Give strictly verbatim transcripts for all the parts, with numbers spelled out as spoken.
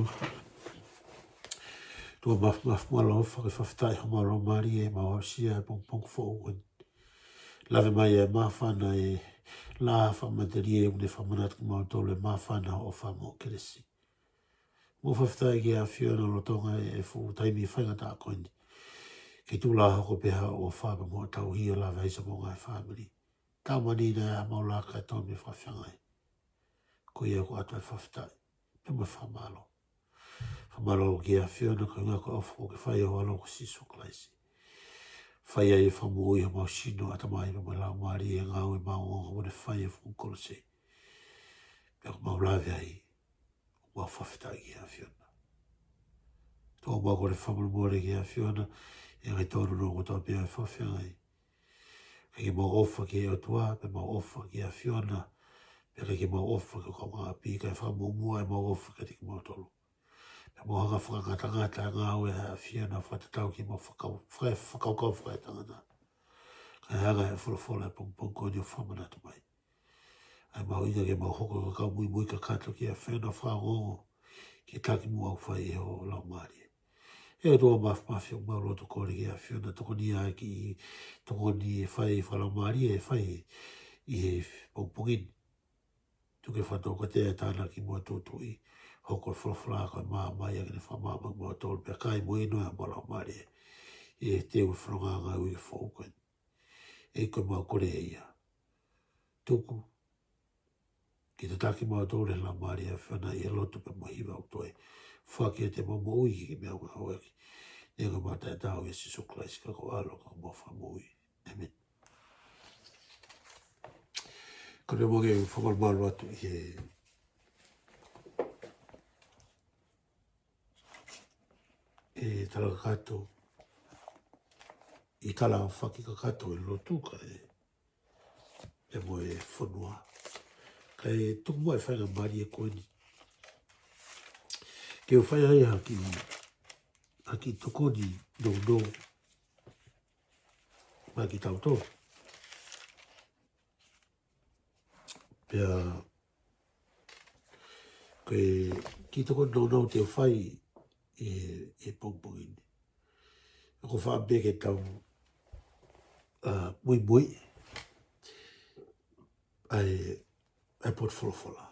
ʻOtua māfimafi, mālō, ʻofa ke fakafetaʻi homau laumālie ʻi heʻemau aʻusia e pongipongi foʻou ko eni. Lave mai e māfana ʻo e laʻā fakamatelie ʻoku ne fakamanatu kimautolu e māfana ʻo e ʻofa mo e kelesi. Mau fakafetaʻi ki he ʻAfiona lolotonga e fuʻu taimi faingataʻa ko eni. Ke tuʻu lā hoko pē haʻo ʻofa pea mo e tauhi ʻo lave ai ki homau ngaahi fāmili. Tau mani na ʻa mau laka e tonu e fafanga ai. Ko ia ʻoku ʻoatu e fakafetaʻi pea mo e fakamālō. Fakamālō ki he ʻAfiona koeʻuhi ko e ʻofa kuo ke fai ʻi ho ʻAlo ko Sīsū Kalaisi. Fai ai e fakamoʻui homau sino, ʻatamai pea mo e laumālie, ngāue maʻongoʻonga kuo ne fai ʻi he funga kolosi. Pea ʻoku mau lave ai, ʻoku mau fakafetaʻi ki he ʻAfiona. ʻOtua, mau kole fakamolemole ki he ʻAfiona ʻi he ngaahi tōnounou kotoa pē ʻoku mau fai ai. ʻIkai ke mau ʻofa ki he ʻOtua, pe mau ʻofa ki he ʻAfiona, pea ʻikai ke mau ʻofa ki ho kaungāʻapi, kae fakamuʻomuʻa ʻemau ʻofa kiate kimautolu. Pea mau hanga ʻo fakangatangata e ngāue ʻa e ʻAfiona fakatatau ki heʻemau fakau-, faka-, fakakaukau fakaetangata. Kae hanga ʻe he folofola ʻo e pongipongi ko eni ʻo fakamanatu mai ʻa e mahuʻinga ke mau hoko ko e kau muimui kakato ki he ʻAfiona, fakaongoongo ki he takimuʻa ʻoku fai ʻe ho Laumālie. ʻE ʻOtua māfimafi, ʻoku mau lotu kole ki he ʻAfiona, tokoni ʻa e kiʻi tokoni ʻe fai fakalaumālie ʻe fai ʻi he pongipongi ni. Tuku ke fakataukatea e tānaki mo e tūtuuʻi, hoko e folofola ko e maama ia ke ne fakamaama kimautolu pea kai mo inu ʻa homau laumālie ʻi he teu e fononga ngāue foʻou ko eni. ʻEiki, ʻoku mau kole ia. Tuku ke tataki kimautolu ʻe he Laumālie ʻo e ʻAfiona ʻi he lotu pea mo e hiva ʻoku toe foaki ʻe he mau moʻui ki he meʻa ʻoku mau ngāueʻaki. Neongo ʻemau taʻetaau ʻia Sīsū Kalaisi ko ho ʻAlo ka ko homau Fakamoʻui. ʻĒmeni. Ko ʻene moʻoni ke u fakamalumalu atu ʻi he, ʻi he tala kakato, ʻi he tala fakakakato ʻo e lotu kae pea mo e fonua. Kae tuku muʻa e faingamālie ko eni ke u fai ai ha kiʻi, ha kiʻi tokoni nounou maʻa kitautolu. Pea ko e kiʻi tokoni nounou te u fai ʻi he, ʻi he pongipongi ni, ʻoku ou fakaʻamu pē ke tau, ʻa, muimui ʻa e, ʻa e potu folofola.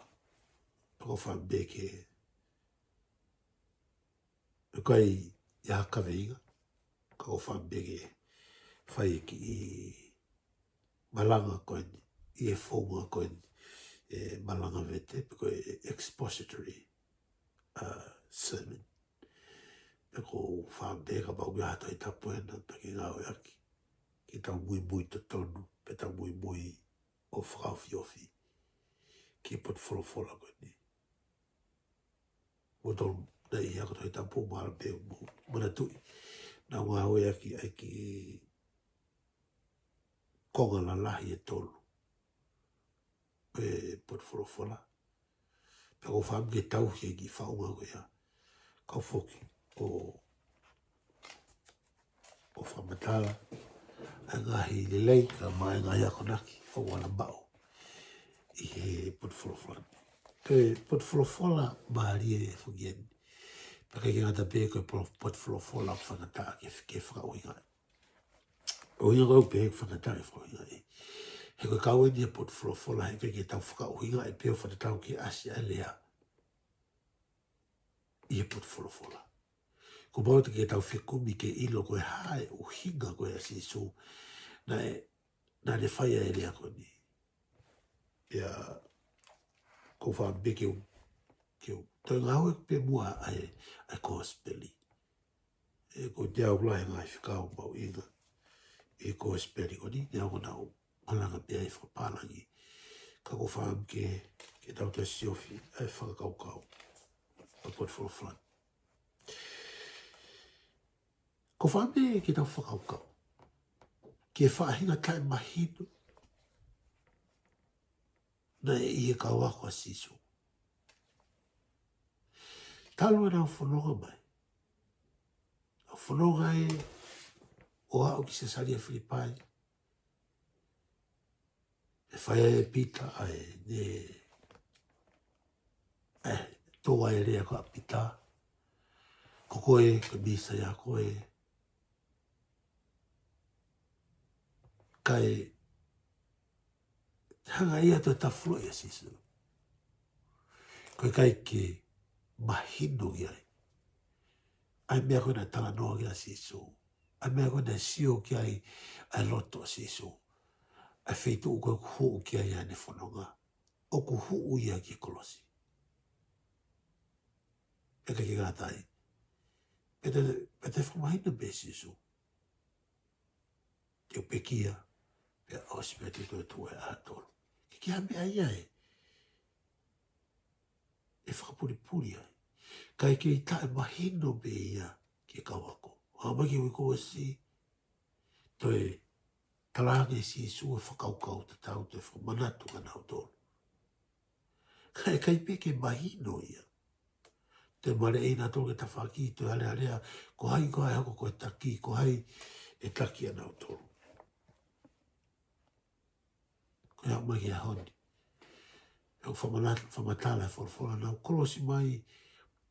ʻOku ou fakaʻamu pē ke, ʻoku ʻikai ha kaveinga, ka ʻoku ou fakaʻamu pē ke fai e kiʻi malanga ko eni, ʻi he founga ko eni, e malanga vete, pe ko e expository, ʻa, sermon. Pea ʻoku ou fakaʻamu pē kapau ʻoku ʻi ai ha Tohi Tapu hena pea ke ngāueʻaki, ke tau muimui totonu, pe tau muimui ʻo fakaofiofi ki he potu folofola ko eni. Mo tolu naʻe ʻi ai ko e Tohi Tapu, mahalo pē ʻoku mou manatuʻi naʻa ku ngāueʻaki ʻa e kiʻi konga lalahi ʻe tolu ʻo e potu folofola. Pea ʻoku ou fakaʻamu ke tauhi e kiʻi faʻunga ko ia, kau foki ʻo, ʻo fakamatala ʻa e ngaahi lelei kae ʻumaʻā e ngaahi akonaki ʻoku ala maʻu ʻi he potu folofola ni. Ko e potu folofola mālie foki eni. Pea ʻikai ke ngata pē ko e polo-, potu folofola ʻoku faingataʻa ke, ke fakaʻuhingaʻi. ʻUhinga ko ē ʻoku pehē ʻoku faingataʻa ke fakaʻuhingaʻi, he ko e kau eni e potu folofola he ʻikai ke tau fakaʻuhingaʻi pē ʻo fakatatau ki he ʻasi ʻa e lea ʻi he potu folofola. Kuo pau ke tau fekumi ke ʻilo ko e hā e ʻuhinga ko ē ʻa Sīsū naʻe, naʻa ne fai ai e lea ko eni. Pea ʻoku ou fakaʻamu pē ke u, ke u toe ngāueʻaki pē muʻa ʻa e, ʻa e kosipeli. ʻE, ko e teau lahi e ngaahi fekau mahuʻinga ʻi he kosipeli ko eni, neongo naʻa ku malanga pē ai fakapālangi. Ka ʻoku ou fakaʻamu ke, ke tau toe siofi ʻa e fakakaukau ʻo e potu folofola ni. ʻOku ou fakaʻamu ke tau fakakaukau ki he faʻahinga taʻemahino naʻe ʻi he kau ako ʻa Sīsū. Talu ʻenau fononga mai, ʻenau fononga ē ʻo aʻu ki Sesalia Filipai, ʻe fai ai ʻe Pita ʻa ʻene, ʻa e tō ai e lea ko ē ʻa Pita, ko koe, ko e Mīsaia koe. Kae hanga ia ʻo toe tafuloʻi ʻa Sīsū. Ko e ʻikai ke mahino ki ai ʻa e meʻa ko ē naʻe talanoa ki ai ʻa Sīsū. ʻA e meʻa ko ē naʻe sio ki ai ʻa e loto ʻo Sīsū. ʻA e feituʻu ko ē ʻoku huʻu ki ai ʻene fononga. ʻOku huʻu ia ki he kolosi. Pea ʻikai ke ngata ai, pea toe, pea toe fakamahino pē ʻe Sīsū, te u pekia, pea ʻosi pē ʻa e tuʻu ʻa e ʻaho tolu. ʻIkai ke ʻi ai ha meʻa ia ʻe, ʻe fakapulipuli ai. Kae kei taʻemahino pē ia ki he kau ako. Hanga mai ki he uike kuo ʻosi, toe talaange ʻe Sīsū e fakakaukau tatau, toe fakamanatu kia nautolu. Kae ʻikai pē ke mahino ia. Toe maleʻi nautolu ki he tafaʻaki, toe alealea, ko hai ko ē ʻe hoko ko e taki, ko hai ʻe taki ʻia nautolu. Ko e aʻu mai ki he ʻaho ni, ʻoku fakamana-, fakamatala e folofola, naʻa nau kolosi mai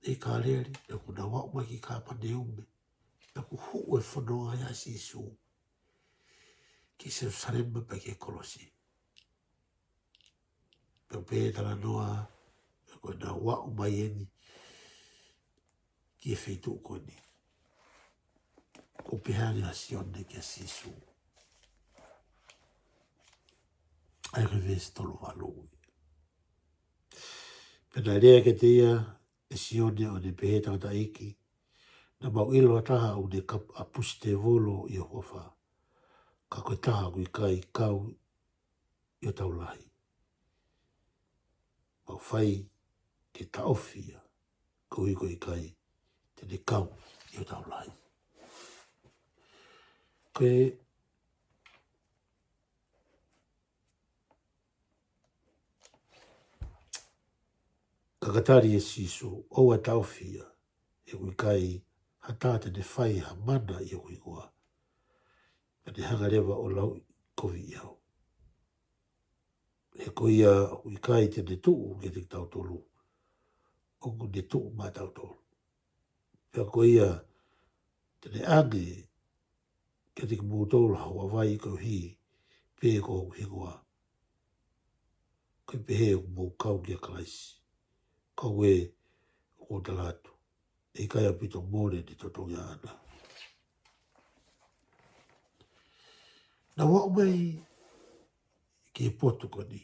ʻi Kāleli, pea kuo nau aʻu mai ki Kāpaneume, pea kuo huʻu e fononga ia ʻa Sīsū ki Selusalema pea ki he kolosi. Pea pehē e talanoa, pea kuo nau aʻu mai eni ki he feituʻu ko eni. ʻOku pehē ange ʻa Sione kia Sīsū. ʻA ia ko e veesi tolu valu. Pea naʻe lea kiate ia ʻe Sione ʻo ne pehē, Tangataʻeiki, naʻa mau ʻilo ha taha ʻoku ne kap-, ʻapusi tēvolo ʻi ho huafa. Ka ko e taha ʻoku ʻikai kau ʻi hotau lahi, mau fai ke taʻofi ia, koeʻuhi ko e ʻikai te ne kau ʻi hotau lahi. Ko e Ka ka tali ʻe Sīsū, ʻOua ʻe taʻofi ia, he ʻoku ʻikai ha taha te ne fai ha mana ʻi hoku hingoa, pea ne hanga leva ʻo lauʻikoviʻi au. He ko ia ʻoku ʻikai te ne tuʻu kiate kitautolu, ʻoku ne tuʻu maʻatautolu. Pea ko ia te ne ʻange kiate kimoutolu ha huavai koeʻuhi pē ko hoku hingoa, ko e pehē ʻoku mou kau kia Kalaisi. Ka ʻoku ou tala atu, ʻe ʻikai ʻaupito mole ʻene totongi ʻaʻana. Naʻa nau aʻu mai ki he potu ko eni,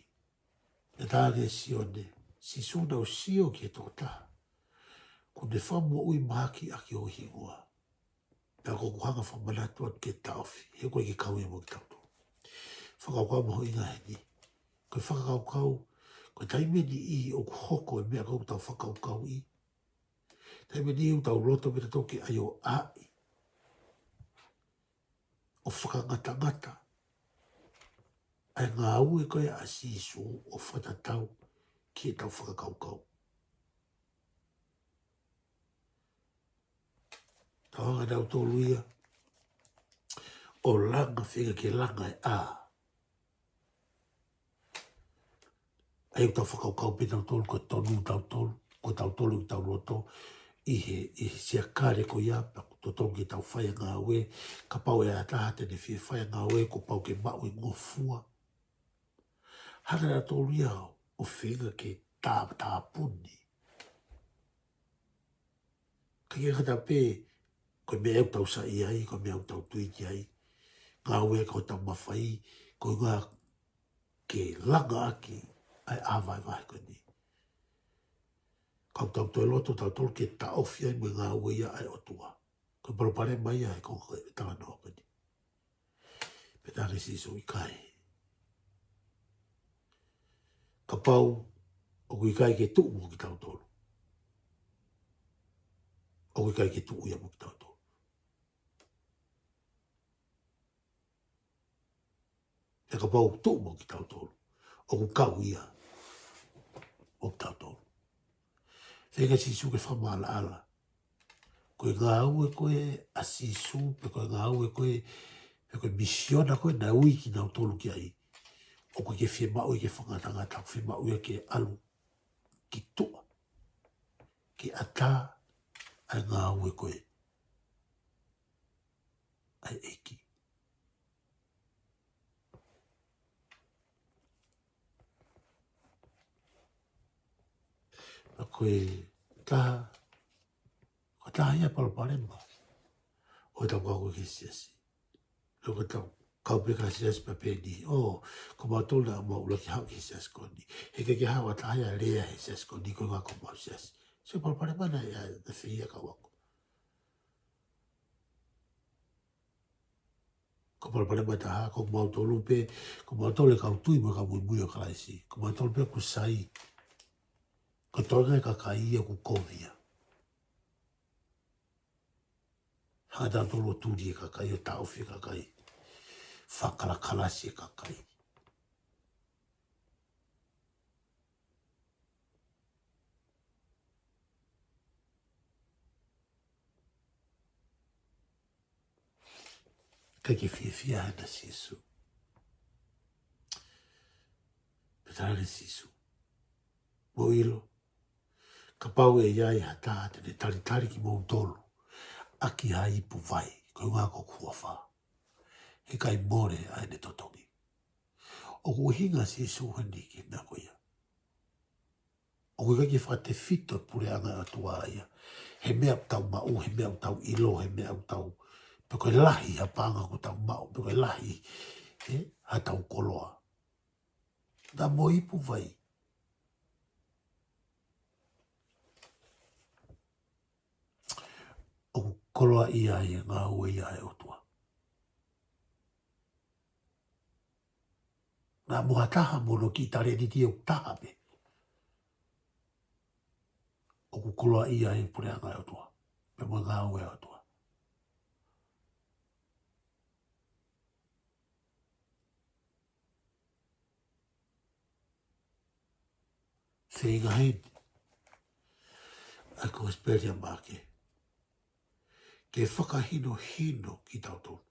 pea talaange ʻe Sione, Sīsū, naʻa ku sio ki he tokotaha kuo ne fakamoʻui mahaki ʻaki ho hingoa, pea ʻoku ou hanga ʻo fakamanatu atu ke taʻofi, he ʻoku ʻikai ke kau ia mo kitautolu. Fakakaukau mahuʻinga heni. Ko e fakakaukau, ko e taimi ʻe niʻihi ʻoku hoko e meʻa ʻoku tau fakakaukauʻi, taimi ʻe niʻihi ʻoku tau loto pē tautolu ke ʻai ʻo ʻai ʻo fakangatangata ʻa e ngāue ko ia ʻa Sīsū ʻo fakatatau ki heʻetau fakakaukau. Tau hanga ʻe tautolu ia ʻo langa, feinga ke langa e ʻā. ʻA ia ʻoku tau fakakaukau pē tautolu, ko e tonu tautolu, ko tautolu ʻi hotau loto, ʻi he, ʻi he siakale ko ia, pea ʻoku totonu ke tau fai e ngāue, kapau ʻe ʻi ai ha taha te ne fie fai e ngāue, kuo pau ke maʻu e ngofua. Hanga ʻe tautolu ia ʻo feinga ke tā-, tāpuni. Ka ʻikai ngata pē, ko e meʻa ʻoku tau saiʻia ai, ko e meʻa ʻoku tau tui ki ai, ngāue ko hotau mafai, ko e ʻuhinga ke langa ʻaki ʻa e ʻā vahevahe ko eni. Ka ʻoku tau toe loto tautolu ke taʻofi ai mo e ngāue ia ʻa e ʻOtua. Ko e palopalema ia he konga ko ē e talanoa ko eni. Pea talaange ʻe Sīsū, ʻikai. Kapau ʻoku ʻikai ke tuʻu mo kitautolu, ʻoku ʻikai ke tuʻu ia mo kitautolu. Pea kapau ʻoku tuʻu mo kitautolu, ʻoku kau ia mo kitautolu. Feinga ʻa Sīsū ke fakamaʻalaʻala ko e ngāue ko ē ʻa Sīsū, pe ko e ngāue ko ē, pe ko e misiona ko ē naʻe ui kinautolu ki ai, ʻoku ʻikai ke fiemaʻu ia ke fakangatangata, ʻoku fiemaʻu ia ke ʻalu ki tuʻa. ke ʻatā ʻa e ngāue ko ē ʻa e ʻEiki. Pea ko e taha, ko e taha ia e palopalema ʻo ʻetau kau ki he siasi. Loko tau kau pē ki he siasi pea pehē ni, ʻō, ko mautolu naʻa mau ʻuluaki haʻu ki he siasi ko eni. He ʻikai ke haʻu ha taha ia ʻo lea he siasi ko eni koeʻuhi ko homau siasi. So palopalema ia ʻa e fē ia kau ako. Ko e palopalema ʻe taha, ko mautolu pē, ko mautolu e kau tui mo e kau muimui ʻo Kalaisi. Ko mautolu pē ʻoku sai. Ko e toenga e kakai ia ʻoku kovi ia. Haʻatautolu ʻo tuli e kakai, ʻo taʻofi e kakai. Fakakalakalasi e kakai. ʻIkai ke fiefia hena Sīsū. Pea tala ange Sīsū, mou ʻilo, kapau ʻe ʻi ai ha taha te ne talitali kimoutolu ʻaki ha ipu vai, koeʻuhi ko hoku huafa, he ʻikai mole ʻa ʻene totongi. ʻOku ʻuhinga Sīsū heni ki he meʻa ko ia. ʻOku ʻikai ke fakatefito e puleʻanga ʻo e ʻOtua ia he meʻa ʻoku tau maʻu, he meʻa ʻoku tau ʻilo, he meʻa ʻoku tau, pe ko e lahi ha paʻanga ʻoku tau maʻu, pe ko e lahi, ē, haʻatau koloa. Naʻa mo e ipu vai ʻoku koloaʻia ai e ngāue ia ʻa e ʻOtua. Naʻa mo ha taha mo hono kiʻi talēniti ʻoku taha pē ʻoku koloaʻia ai e puleʻanga ʻo e ʻOtua, pea mo e ngāue ʻa e ʻOtua. Feinga heni ʻa e Kosipeli ʻa Maʻake ke fakahinohino kitautolu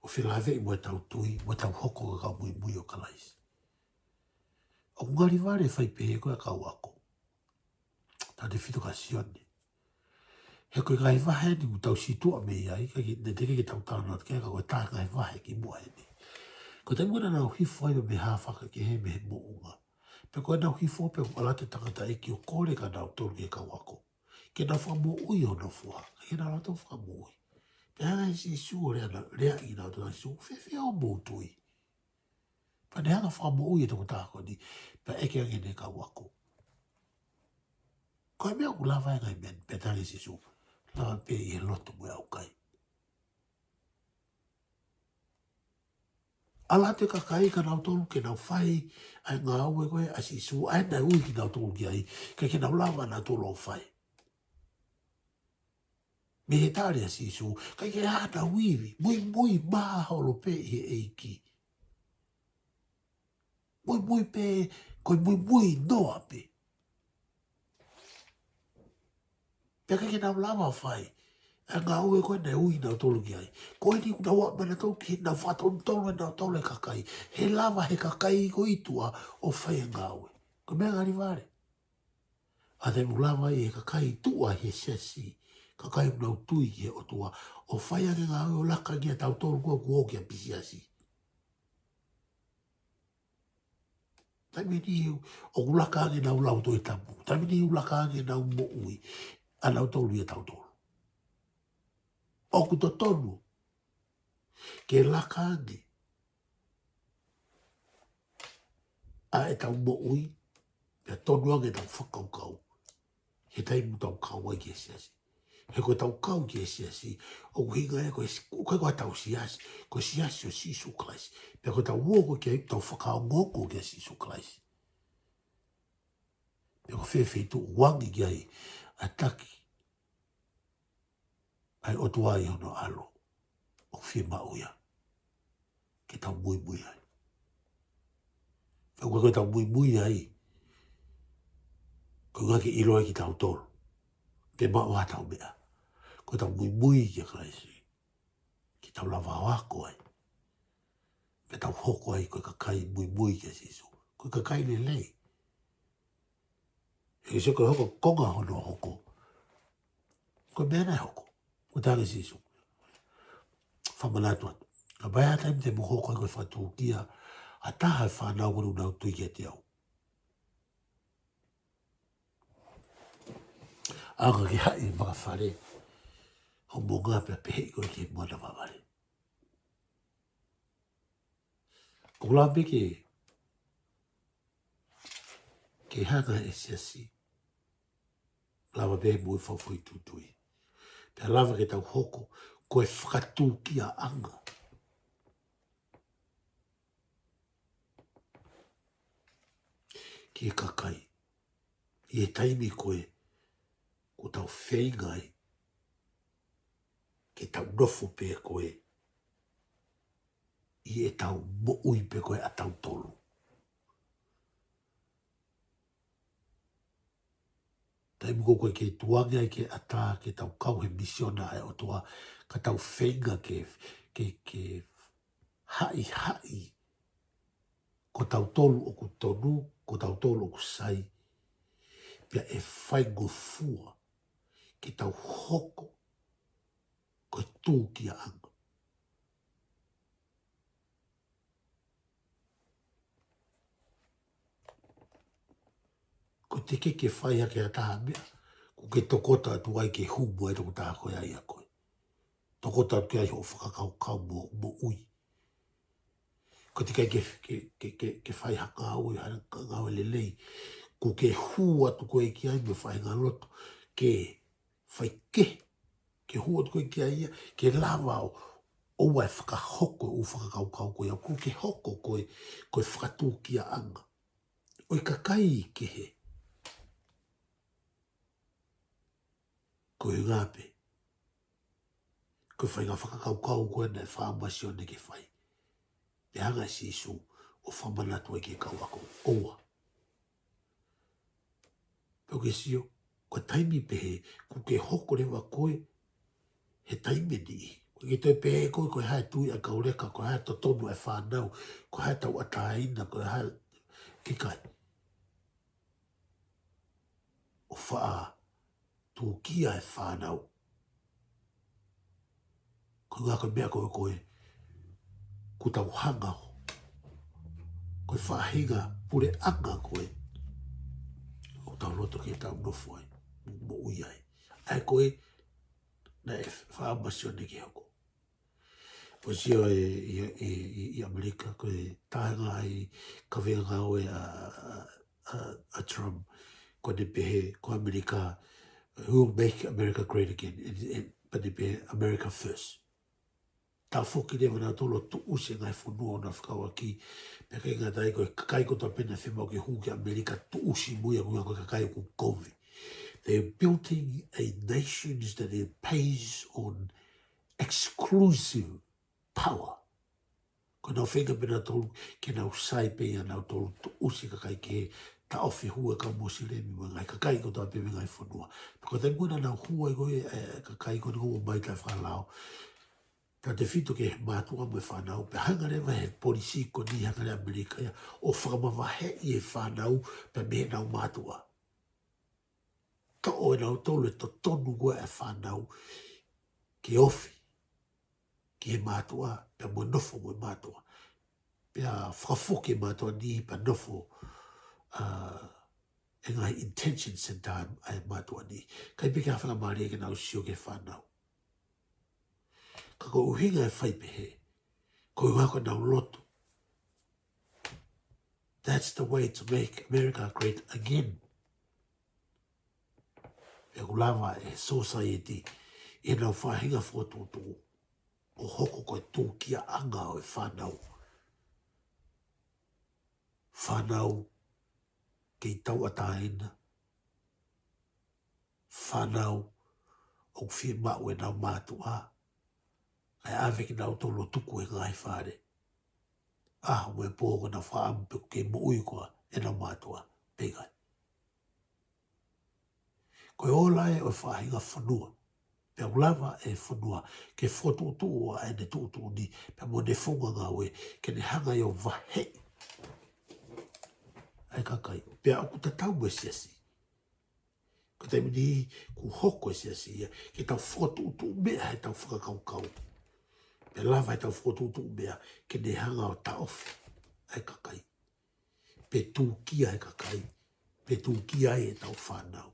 ʻo felāveʻi mo ʻetau tui, mo ʻetau hoko ko e kau muimui ʻo Kalaisi. ʻOku ngali vale e fai pehē ko e kau ako. Tautefito kia Sione. He ko e ngaahi vahe ni ʻoku tau situʻa mei ai, ka ki, ne teʻeki ke tau talanoa ki ai, ka ko e taha e ngaahi vahe kimuʻa heni. Ko e taimi ko ē naʻa nau hifo ai mei he hā fakakehe mei he moʻunga. Pea ko ʻenau hifo pē ʻoku ʻalu atu e tangataʻeiki ʻo kole kia nautolu ki he kau ako ke nau fakamoʻui honau foha, ka ʻikai ke nau loto fakamoʻui. Pea hanga ʻe Sīsū ʻo lea, lea ʻi nautolu, Sīsū, fēfē hoʻomou tui? Pea ne hanga ʻo fakamoʻui e tokotaha ko eni, pea ʻeke ange ʻene kau ako, ko e hā e meʻa ʻoku lava ai e ngaahi meʻa ni? Pea tali ʻe Sīsū, lava pē ʻi he lotu mo e ʻaukai. ʻAlu atu e kakai kia nautolu ke nau fai ʻa e ngāue ko ē ʻa Sīsū, ʻa ē naʻe ui kinautolu ki ai, ka ʻikai ke nau lava nautolu ʻo fai. Mei he tali ʻa Sīsū, ʻikai ke ʻi ai haʻanau ivi, muimui mahalo pē ʻi he ʻEiki. Muimui pē, ko e muimui noa pē. Pea ʻikai ke nau lava ʻo fai ʻa e ngāue ko ē naʻe ui kinautolu ki ai. Ko eni kuo nau aʻu mai nautolu ki heʻenau fakatonutonu ʻe nautolu e kakai. He lava he kakai ko ē ʻi tuʻa ʻo fai e ngāue. Ko e meʻa ngali vale. ʻA e taimi ʻoku lava ai e kakai ʻi tuʻa he siasi, kakai ʻoku nau tui ki he ʻOtua, ʻo fai ange e ngāue ʻo laka ange kia tautolu ko ē ʻoku ō ki ha pisiasi. Taimi ni ʻoku laka ange ʻenau lau Tohi Tapu. Taimi ni ʻoku laka ange ʻenau moʻui ʻanautolu ʻia tautolu. ʻOku totonu ke laka ange ʻa ʻetau moʻui, pea tonu ange ʻetau fakakaukau he taimi ʻoku tau kau ai ki he siasi. He ko ʻetau kau ki he siasi, ʻoku ʻuhinga ia ko e si-, ʻoku ʻikai ko haʻatau siasi, ko e siasi ʻo Sīsū Kalaisi. Pea ko ʻetau ō ko ē ki ai, tau fakaongoongo kia Sīsū Kalaisi. Pea ko fē feituʻu ʻoku angi ki ai ʻa e taki ʻa e ʻOtua ʻi hono ʻAlo, ʻoku fiemaʻu ia ke tau muimui ai. Pea ʻoku ʻikai ko ʻetau muimui ai koeʻuhi ke ʻilo ai kitautolu pe maʻu haʻatau meʻa. Ko ʻetau muimui kia Kalaisi, ke tau lava ʻo ako ai, pea tau hoko ai ko e kakai muimui kia Sīsū, ko e kakai lelei. ʻE sio ko e hoko konga hono hoko. Ko e meʻa naʻe hoko. Ko e tala ʻe Sīsū. Fakamanatu atu. Kapau ʻe ʻi ai ha taimi te mou hoko ai ko e fakatūkia ʻa ha taha ʻo e fānau ko ē ʻoku nau tui kiate au. ʻAnga ke haʻi ʻi he vaka fale. Homo ngā pea pehē ko ē ki he moana vavale. ʻOku lava pē ke, ke hanga ʻe he siasi. Lava pē mo e fakafoʻituitui. Pea lava ke tau hoko, ko e fakatūkiaʻanga. Ki he kakai. ʻI he taimi ko ē, ʻoku tau feinga ai. Ke tau nofo pē ko ē. ʻI heʻetau moʻui pē ko ē ʻatautolu. Taimi ko ē ʻoku ʻikai ke tuʻu ange ai ke ʻatā ke tau kau he misiona ʻa e ʻOtua, ka tau feinga ke, ke, ke haʻihaʻi. Ko tautolu ʻoku tonu, ko tautolu ʻoku sai, pea ʻe faingofua ke tau hoko ko e tūkiaʻanga. Ko e teʻeki ke fai hake ha taha meʻa, ʻoku ke tokoto atu ai ke humu ai tokotaha ko ia ʻia koe. Tokoto atu ai hoʻo fakakaukau mo, moʻui. Ko e teʻeki ke, ke, ke, ke, ke fai ha ngāue, ha ngāue lelei. ʻOku ke hū atu koe ki ai mo e faʻahinga loto ke fai kehe, ke hū atu koe ki ai ia, ke lava ʻo, ʻoua ʻe fakahoko ʻū fakakaukau ko ia, ʻoku ke hoko ko e, ko e fakatūkiaʻanga ʻo e kakai kehe. Ko e ngā pē. Ko e faʻahinga fakakaukau ko ē naʻe faʻa masione ke fai. Pea hanga ʻe Sīsū ʻo fakamanatu ai ki he kau ako. ʻOua. Pea ʻoku ke sio, ko e taimi pehē, ʻoku ke hoko leva koe, he taimi ni. ʻOku ke toe pehē koe, ko e hā e tui ʻa e kau leka, ko e hā e totonu ʻa e fānau, ko e hā e tauʻatāina, ko e hā e ʻikai. ʻO faʻa tūkia e fānau. Ko e ngā ko e meʻa ko ē ko ē, ʻoku tau hanga ʻo, ko e faʻahinga puleʻanga ko ē, ʻoku tau loto ke tau nofo ai, mo, moʻui ai. ʻA ē ko ē, naʻe faʻa masione ke hoko. ʻOku sio ʻi, ʻi, ʻi, ʻi, ʻi ʻAmelika, ko e taha e ngaahi kaveinga ngāue ʻa, ʻa, ʻa, ʻa Trump, ko ʻene pehē, ko ʻAmelika, we'll make America great again, and, and, pea ne pehē, America first. Tafoki leva nautolu ʻo tuʻusi e ngaahi fonua ʻo na fekauʻaki, pea ʻikai ngata ai ko e kakai kotoa pē naʻe fiemaʻu ke hū ki ʻAmelika tuʻusi mo ia ko e kakai ʻoku kovi. They're building a nation that is based on exclusive power. Ko ʻenau feinga pē nautolu, ke nau sai pē ia nautolu tuʻusi e kakai kehe, taʻofi hū e kau Mosilemi mo e ngaahi kakai kotoa pē mei he ngaahi fonua. Pea ko e taimi ko ē naʻa nau hū ai ko ē, e, kakai ko ē ʻoku ʻomai taʻefakalao. Tautefito ki he mātuʻa mo e fānau, pea hanga leva he polisī ko eni hanga leva ʻAmelika ia, ʻo fakamavaheʻi e fānau, pea mei heʻenau mātuʻa. Toʻo ʻe nautolu e totonu ko ē ʻa e fānau ke ofi ki he mātuʻa, pea mo nofo mo e mātuʻa. Pea fakafoki e mātuʻa niʻihi pea nofo, ʻa, e ngaahi detention centre ʻa e mātuʻa niʻihi. ʻIkai pē ke ha faingamālie ke nau sio ki he fānau. Ka ko e ʻuhinga e fai pehē, ko e ʻuhinga ko ʻenau lotu. That's the way to make America great again. Pea ʻoku lava e society, ʻenau faʻahinga fokotuʻutuʻu, ʻo hoko ko e tūkiaʻanga ʻo e fānau. Fānau kei tauʻatāina. Fānau ʻoku fiemaʻu ʻenau mātuʻa, kae ʻave kinautolu ʻo tuku he ngaahi fale. ʻAho mo e pō ko ʻenau fakaʻamu pē ʻoku kei moʻui koā ʻenau mātuʻa pe ʻikai. Ko e ola ē ʻo e faʻahinga fonua. Pea ʻoku lava e fonua ke fokotuʻutuʻu ʻa ʻene tuʻutuʻuni, pea mo ʻene founga ngāue, ke ne hanga ʻo vaheʻi ʻa e kakai. Pea ʻoku tatau mo e siasi. Ko e taimi ni, kuo hoko e siasi ia ke tau fokotuʻutuʻu meʻa he tau fakakaukau. Pea lava he tau fokotuʻutuʻu meʻa ke ne hanga ʻo taʻofi ʻa e kakai. Pe tūkia e kakai. Pe tūkia e tau fānau.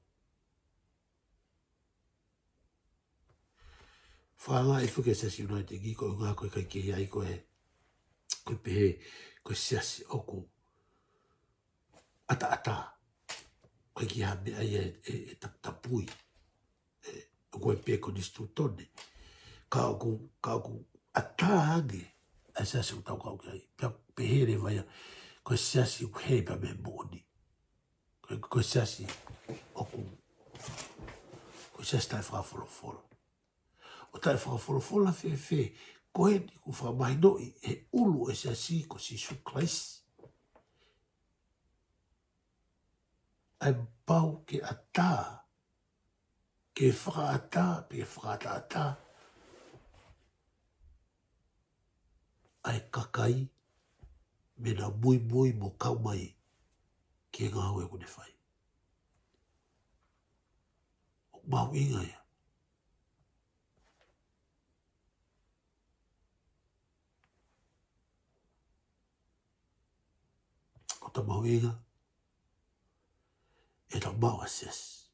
Fakaangaʻi foki e Siasi United ki ko e ʻuhinga ko e ʻikai ke ʻi ai ko e, ko e pehē, ko e siasi ʻoku ʻataʻatā. ʻIkai ke ʻi ai ha meʻa ia ʻe, ʻe, ʻe taputapui. ʻE, ʻoku ʻi ai pē konisitūtone. Ka ʻoku, ka ʻoku ʻatā ange ʻa e siasi ʻoku tau kau ki ai. Pea pehē leva ia, ko e siasi ʻoku hē pē mei he moʻoni. Ko e, ko e siasi ʻoku, ko e siasi taʻefakafolofola. ʻO taʻefakafolofola fēfē, ko eni kuo fakamahinoʻi ʻe he ʻulu ʻo e siasi ko Sīsū Kalaisi. ʻA e pau ke ʻatā, ke fakaʻatā, pe ke fakaʻataʻatā ʻa e kakai, mei heʻena muimui mo kau mai ki he ngāue ʻoku ne fai. ʻOku mahuʻinga ia. ʻOku tau mahuʻinga, ʻetau maʻu ʻa e siasi.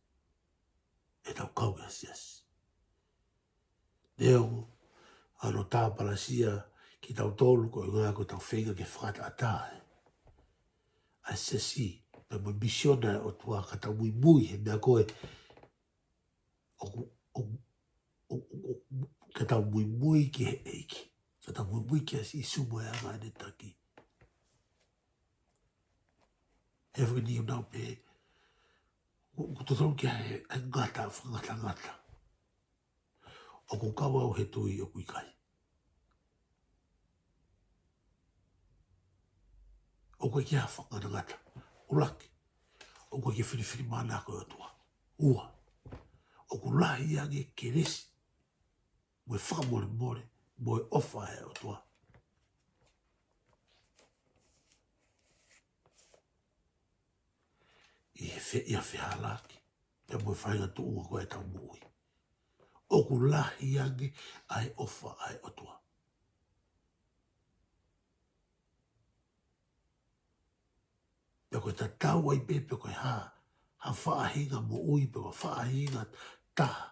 ʻEtau kau ki he siasi. Neongo ʻa hono tāpalasia kitautolu ko e ʻuhinga ko ʻetau feinga ke fakaʻataʻatā ʻa e siasi, pea mo e misiona ʻa e ʻOtua ka tau muimui he meʻa ko ē ʻoku, ʻoku, ʻoku, ʻoku, ka tau muimui ki he ʻEiki. Ka tau muimui kia Sīsū mo e anga ʻene taki. He fo ni unau pē, ʻoku, ʻoku totonu ke ʻi ai e ngata, fakangatangata. ʻOku kau au he tui ʻoku ʻikai. ʻOku ʻikai ke ʻi ai ha fakangatangata. ʻUluaki, ʻoku ʻikai ke filifilimānako e ʻOtua. Ua, ʻoku lahi ange e kelesi mo e fakamolemole mo e ʻofa ʻa e ʻOtua ʻi he fe-, ʻi ha fehālaaki pea mo e faʻahinga tuʻunga ko ē ʻetau moʻui. ʻOku lahi ange ʻa e ʻofa ʻa e ʻOtua. Pea ko e tatau ai pē pe ko e hā ha faʻahinga moʻui pe ko ha faʻahinga taha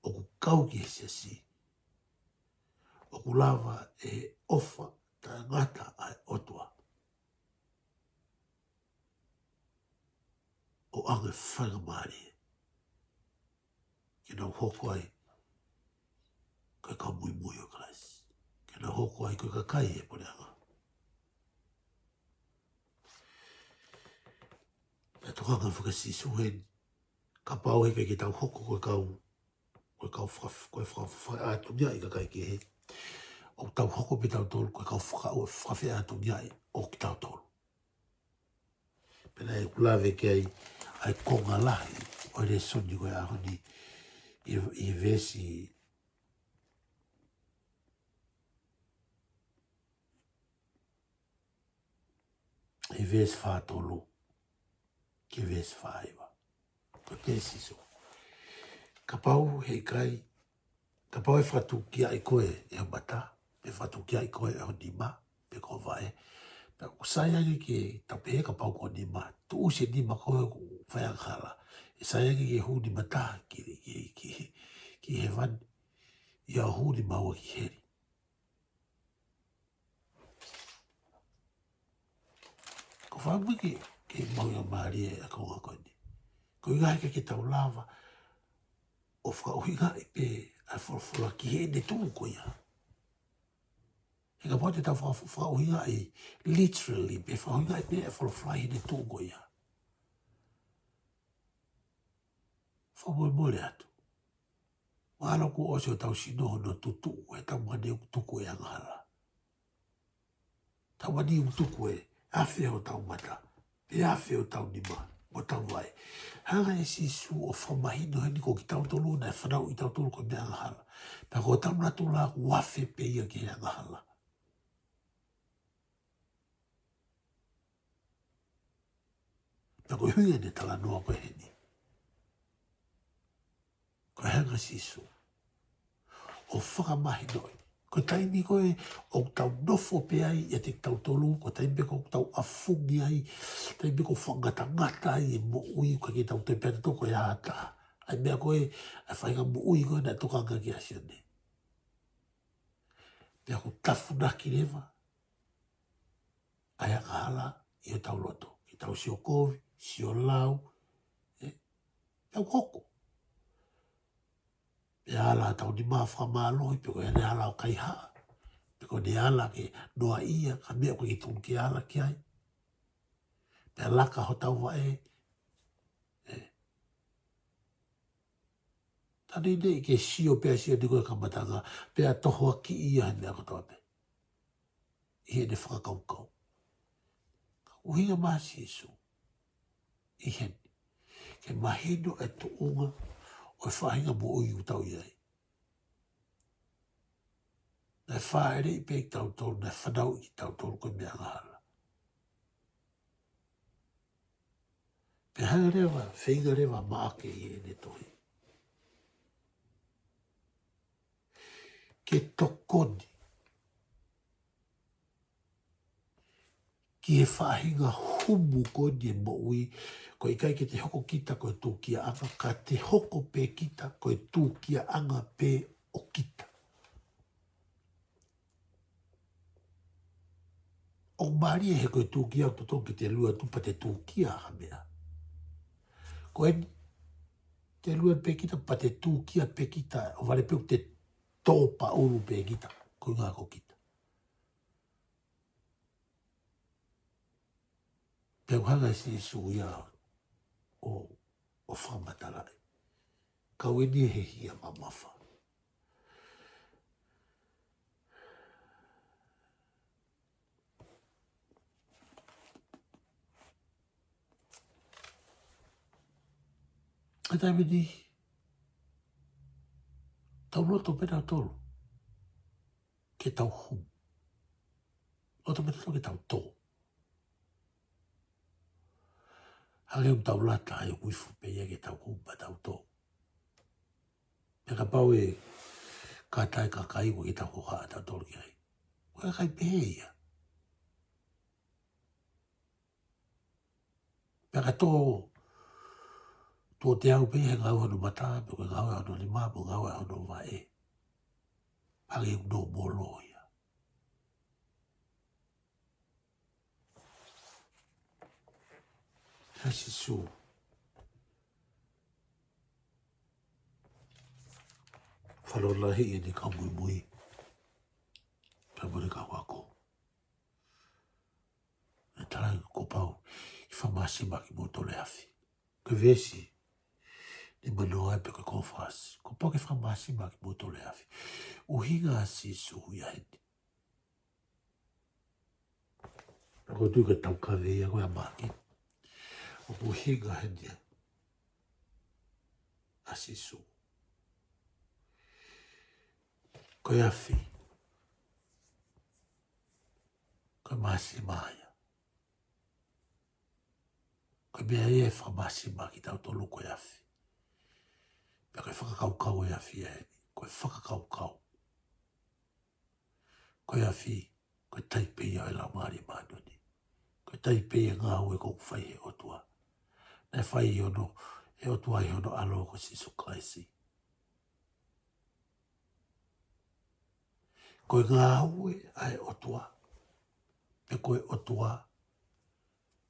ʻoku kau ki he siasi, ʻoku lava ʻe he ʻofa taʻengata ʻa e ʻOtua ʻo ʻoange faingamālie ke nau hoko ai ko e kau muimui ʻo Kalaisi, ke nau hoko ai ko e kakai ʻo e puleʻanga. Pea tokanga foki ʻa Sīsū heni, kapau he ʻikai ke tau hoko ko e kau, ko e kau faka-, ko e faka-, fakaʻatungiaʻi kakai kehe, ʻoku tau hoko pē tautolu ko e kau faka-, ʻo e fakafeʻatungiaʻi ʻo kitautolu. Pea naʻe ʻoku lave ki ai ʻa e konga lahi ʻo e lēsoni ko e ʻaho ni ʻi, ʻi he veesi, ʻi he veesi fā tolu ki he veesi fā hiva. Ko e pehē ʻe Sīsū, kapau he ʻikai, kapau ʻe fakatūkiaʻi koe ʻe ho mata, pe fakatūkiaʻi koe ʻe ho nima, pe ko ho vaʻe. Pea ʻoku sai ange ke tau pehē kapau ko ho nima, tuʻusi e nima ko ē ʻoku faiangahala. ʻE sai ange ke hū nima taha ki, ki, ki, ki hēvani, ʻio, hū nima ua ki heli. ʻOku ou fakaʻamu ke, ke mahuʻingamālie ʻa e konga ko eni. Ko e ʻuhinga he ʻikai ke tau lava ʻo fakaʻuhingaʻi pē ʻa e folofola ki heʻene tuʻu ko ia. He kapau te tau faka-, fakaʻuhingaʻi literally, pe fakaʻuhingaʻi pē ʻa e folofola ʻi heʻene tuʻu ko ia, fakamolemole atu, mahalo kuo ʻosi hotau sino hono tutuʻu ʻe he tau mani ʻoku tuku e angahala. Tau mani ʻoku tuku ē, afe hotau mata, pe afe hotau nima mo hotau vaʻe. Hanga ʻe Sīsū ʻo fakamahino heni ko kitautolu naʻe fanauʻi kitautolu ko e meʻa angahala. Pea ko hotau natula ʻoku afe pē ia ki he angahala. Pea ko e ʻuhinga ʻene talanoa ko ē heni, ʻO hanga ʻe Sīsū ʻo fakamahinoʻi. Ko e taimi ko ē ʻoku tau nofo pē ai ʻiate kitautolu, ko e taimi pē ʻoku tau ʻafungi ai, taimi pē ʻoku fakangatangata ai e moʻui, ʻoku ʻikai ke tau toe pehē ʻe tautolu ko e ʻata. ʻA e meʻa ko ē, ʻa e faʻahinga moʻui ko ē naʻe tokanga ki ai ʻa Sione. Pea ʻoku tafunaki leva ʻa e angahala ʻi hotau loto. Ke tau sio kovi, sio lau, ē, tau hoko. Pea ala ʻetau nima ʻo fakamālohi, pe ko ʻene ala ʻo kaihaʻa, pe ko ʻene ala ke noaʻia, ka meʻa ʻoku ʻikai ke tonu ke ala ki ai. Pea laka hotau vaʻe, ē. Tani nei ke sio pea sio ni ko e kamataʻanga, pea tohoakiʻi ia he meʻa kotoa pē ʻi heʻene fakakaukau. Ka ʻuhinga mai ʻa Sīsū ʻi heni, ke mahino e tuʻunga ʻo e faʻahinga moʻui ʻoku tau ʻi ai. Naʻe fāʻeleʻi pē kitautolu, naʻe fanauʻi kitautolu ko e meʻa angahala. Pea hanga leva, feinga leva ʻa Maʻake ʻi heʻene tohi ke tokoni ki he faʻahinga humu ko eni e moʻui, ko e ʻikai ke te hoko kita ko e tūkiaʻanga, ka te hoko pē kita ko e tūkiaʻanga pē ʻo kita. ʻOku mālie he ko e tūkia ʻoku totonu ke te lue atu pea te tūkia ha meʻa. Ko eni, te lue pē kita pea te tūkia pē kita, ʻo vale pē ʻoku te tō paʻulu pē kita, ko e ʻuhinga ko kita. Pea ʻoku hanga ʻe Sīsū ia ʻo, ʻo fakamatalaʻi. Kau eni he hia mamafa. He taimi ni, tau loto pē tautolu ke tau humu. Loto pē tautolu ke tau tō. Hangē ʻoku tau lata ai ʻoku ifo pē ia ke tau humu pea tau tō. Pea kapau ʻe kātaki e kakai ʻoku ʻikai ke tau hohaʻa tautolu ki ai, ʻoku ʻikai pehē ia. Pea ka tō, tō teau pē he ngāue hono mata, pe ko e ngāue hono nima, pe ko e ngāue hono vaʻe, hangē ʻoku nōmolo ia. Ka Sīsū fakalotolahiʻi ʻene kau muimui pea mo ʻene kau ako. ʻE talaange kuo pau ke fakamāsima kimoutolu ʻe he afi. Ko e veesi nimanoa ia pe ko e kōfasi. Kuo pau ke fakamāsima kimoutolu ʻe he afi. ʻUhinga ʻa Sīsū ia heni. Ka ʻoku ou tui ko e taukave ia ko ē ʻa Maʻake. ʻOku ʻuhinga heni ia ʻa Sīsū. Ko e afi, ko e māsima ia. Ko e meʻa ia ʻe fakamāsima kitautolu ko e afi. Pea ko e fakakaukau e afi ia heni. Ko e fakakaukau. Ko e afi, ko e taipe ia ʻo e Laumālie Māʻoniʻoni. Ko e taipe ia e ngāue ʻoku fai ʻe he ʻOtua. Naʻe fai ʻe hono, ʻe he ʻOtua ʻi hono ʻAlo ko Sīsū Kalaisi. Ko e ngāue ʻa e ʻOtua, pe ko e ʻOtua,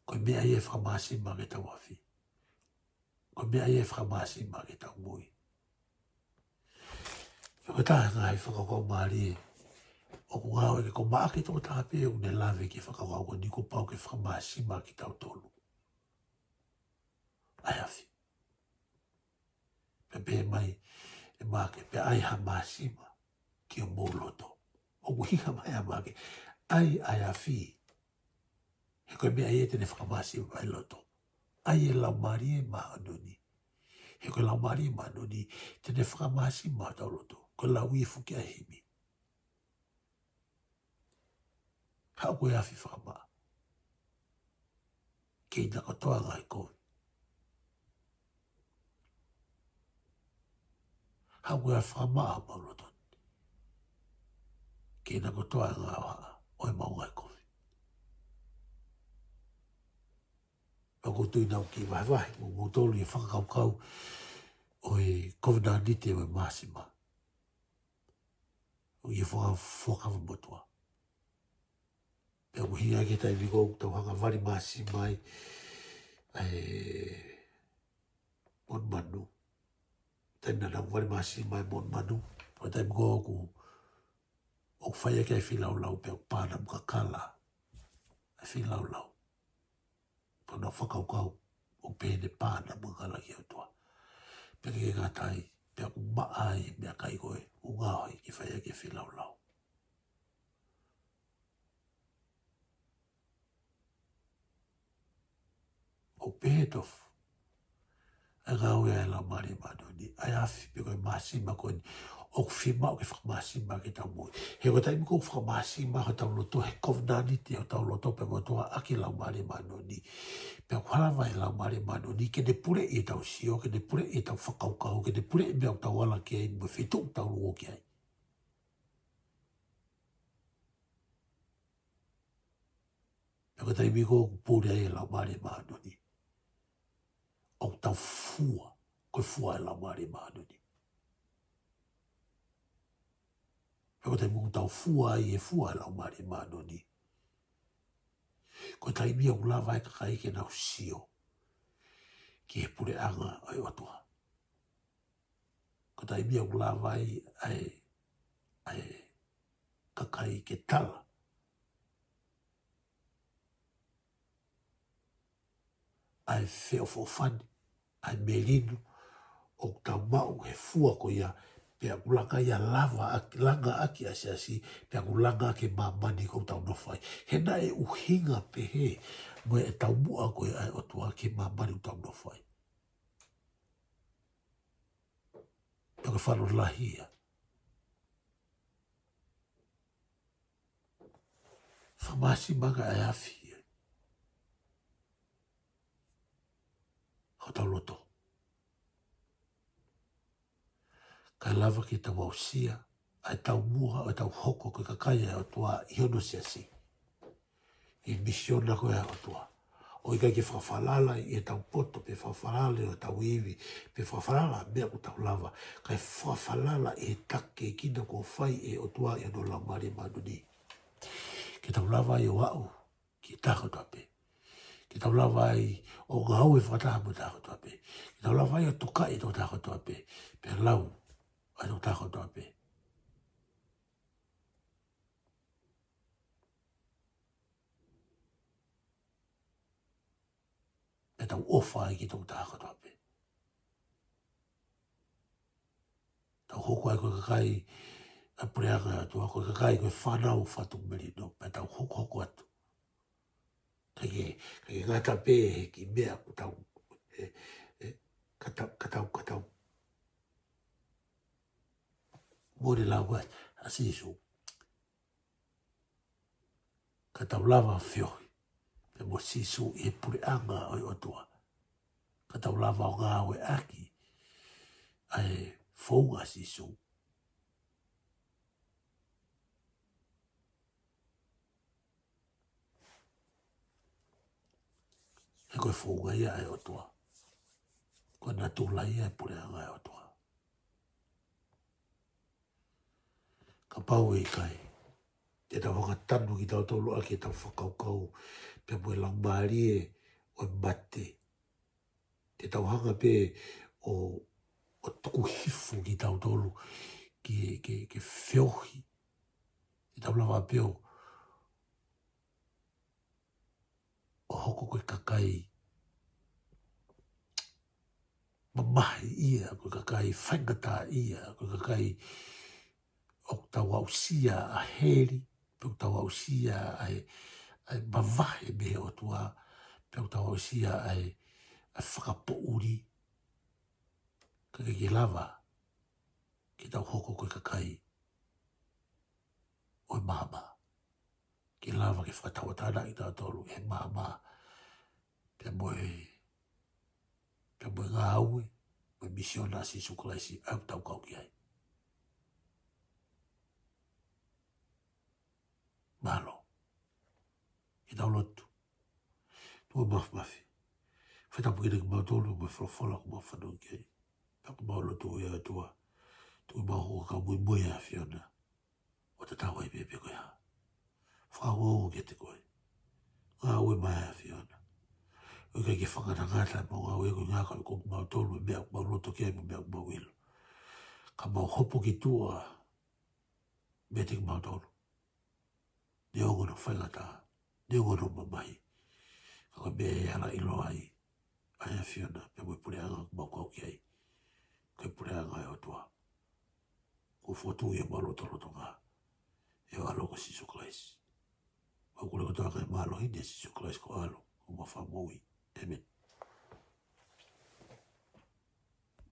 ko e meʻa ia ʻe fakamāsima ke tau afi. Ko e meʻa ia ʻe fakamāsima ke tau moʻui. Ko e taha e ngaahi fakakaukau mālie ʻoku ngāueʻaki ko Maʻake tokotaha pē ʻoku ne lave ki he fakakaukau ko eni kuo pau ke fakamāsima kitautolu ʻa e afi. Pea pehē mai ʻe Maʻake, pea ʻai ha māsima ki homou loto. ʻOku ʻuhinga mai ʻa Maʻake, ʻai ʻa e afi, he ko e meʻa ia te ne fakamāsima ai e loto. ʻAi e Laumālie Māʻoniʻoni, he ko e Laumālie Māʻoniʻoni te ne fakamāsima hotau loto. Ko e lau ia ʻe fuki ʻa e himi. Haʻu ko e afi fakamaʻa, kei na kotoa ngaahi kovi. Haʻu ko ia ʻo fakamaʻa homau loto ni. Ke ʻi ai kotoa e ngaahi ʻaho ʻo ʻemau ngaahi kovi. Pea ʻoku ou tui naʻa ku kiʻi vahevahe mo kimoutolu ʻi he fakakaukau ʻo e kovinānite ʻo e māsima. ʻO e faka-, Fuakava Motuʻa. Pea ʻoku hangē ki he taimi ko ē ʻoku tau hanga ʻo vali māsima ai ʻa e monumanu. Taimi naʻa nau vali māsima ai e monumanu, ko e taimi ko ē ʻoku, ʻoku fai ʻaki ʻa e feilaulau pea ʻoku pānamu kakala ʻa e feilaulau. Pea nau fakakaukau ʻoku pehē naʻe pānamu kakala ki he ʻOtua. Pea ʻikai ke ngata ai, pea ʻoku maʻa ai e meʻakai ko ē ʻoku ngaohi ke fai ʻaki e feilaulau. ʻOku pehē tofu ʻa e ngāue ʻa e Laumālie Māʻoniʻoni, ʻa e afi pe ko e māsima ko eni, ʻoku fiemaʻu ke fakamāsima ke tau moʻui. He ko e taimi ko ē ʻoku fakamāsima hotau loto, he kovinānite hotau loto pea mo e ʻOtua ʻaki e Laumālie Māʻoniʻoni. Pea ʻoku lava ʻe he Laumālie Māʻoniʻoni ke ne puleʻi ʻetau sio, ke ne puleʻi ʻetau fakakaukau, ke ne puleʻi e meʻa ʻoku tau ala ki ai, mo e feituʻu ʻoku tau ongo ki ai. Pea ko e taimi ko ē ʻoku pule ai e Laumālie Māʻoniʻoni, ʻoku tau fua, ko e fua ʻa e Laumālie Māʻoniʻoni. Pea ko e taimi ʻoku tau fua ai e fua ʻa e Laumālie Māʻoniʻoni, ko e taimi ia ʻoku lava ai e kakai ke nau sio ki he puleʻanga ʻo e ʻOtua. Ko e taimi ia ʻoku lava ai ʻa e, ʻa e kakai ke tala ʻa e feʻofoʻofani, ʻa e melino ʻoku tau maʻu he fua ko ia, pea ʻoku langa ia ʻo lava ʻaki, langa ʻaki ʻa e siasi, pea ʻoku langa ʻaki e māmani ʻoku tau nofo ai. He naʻe ʻuhinga pehē mo e taumuʻa ko ē ʻa e ʻOtua ki he māmani ʻoku tau nofo ai. Pea ko e fānau lahi ia. Fakamāsima ange ʻa e afi ia hotau loto, kae lava ke tau aʻusia ʻa e taumuʻa ʻo ʻetau hoko ko e kakai ʻa e ʻOtua ʻi hono siasi, ʻi he misiona ko ē ʻa e ʻOtua. ʻO ʻikai ke fakafalala ʻi heʻetau poto, pe fakafalala ʻi hotau ivi, pe fakafalala ʻi he meʻa ʻoku tau lava, kae fakafalala ʻi he taki kina kuo fai ʻe he ʻOtua ʻi hono Laumālie Māʻoniʻoni. Ke tau lava ai ʻo aʻu ki he taha kotoa pē. Ke tau lava ai ʻo ngāue fakataha mo e taha kotoa pē. Ke tau lava ai ʻo tokaʻi e tokotaha kotoa pē, pea lau ʻa e tokotaha kotoa pē. Pea tau ʻofa ai ki he tokotaha kotoa pē. Tau hoko ai ko e kakai ʻa e puleʻanga ʻo e ʻOtua, ko e kakai, ko e fānau fakatuʻamelie, pea tau hokohoko atu. ʻIkai ke, ʻikai ke ngata pē he kiʻi meʻa ʻoku tau, ē, ē, ka tau, ka tau, ka tau mole lau ʻa, ʻa Sīsū. Ka tau lava ʻo feohi pea mo Sīsū ʻi he puleʻanga ʻo e ʻOtua. Ka tau lava ʻo ngāueʻaki ʻa e founga ʻo Sīsū. He ko e founga ia ʻa e ʻOtua. Ko e natula ia ʻo e puleʻanga ʻo e ʻOtua. Kapau ʻe ʻikai, te tau hanga ʻo tanu kitautolu ʻaki ʻetau fakakaukau pea mo e laumālie ʻo e mate. Te tau hanga pē ʻo, ʻo tuku hifo kitautolu ke, ke, ke feohi. Te tau lava pē ʻo, ʻo hoko ko e kakai mamahi ia, ko e kakai faingataʻaʻia, ko e kakai ʻoku tau aʻusia ʻa heli, pe ʻoku tau aʻusia ʻa e, ʻa e mavahe mei he ʻOtua, pe ʻoku tau aʻusia ʻa e, ʻa e fakapoʻuli. Ka ke, ke lava ke tau hoko ko e kakai ʻo e maama. Ke lava ke fakatauʻatāinaʻi kitautolu ʻe he maama, pea mo e, pea mo e ngāue mo e misiona ʻa Sīsū Kalaisi ʻoku tau kau ki ai. Ke tau lotu. ʻOtua Māfimafi, fai tapu kiate kimautolu mo e folofola kuo mau fanongo ki ai. Pea ʻoku mau lotu ʻe ʻOtua, tuku ke mau hoko ko e kau muimui ʻa e ʻAfiona, ʻo tatau ai pē pe ko e hā. Fakaongo kiate koe. Ngāue mai ʻa e ʻAfiona. ʻOku ʻikai ke fakangatangata ʻemau ngāue, ko e ngāue ko kimautolu, meʻa ʻoku mau loto ki ai mo e meʻa ʻoku mau ʻilo. Ka mau hopo ki tuʻa meiate kimautolu. Neongo hono faingataʻa, neongo hono mamahi, ka ko e meʻa ʻe ala ʻiloa ai ʻa e ʻAfiona pea mo e puleʻanga ʻoku mau kau ki ai, ko e puleʻanga ʻo e ʻOtua kuo fokotuʻu ʻi homau lotolotonga ʻe ho ʻAlo ko Sīsū Kalaisi. Mau kole kotoa ʻaki e mālohi ni ʻia Sīsū Kalaisi ko ho ʻAlo, ko homau Fakamoʻui. ʻĒmeni.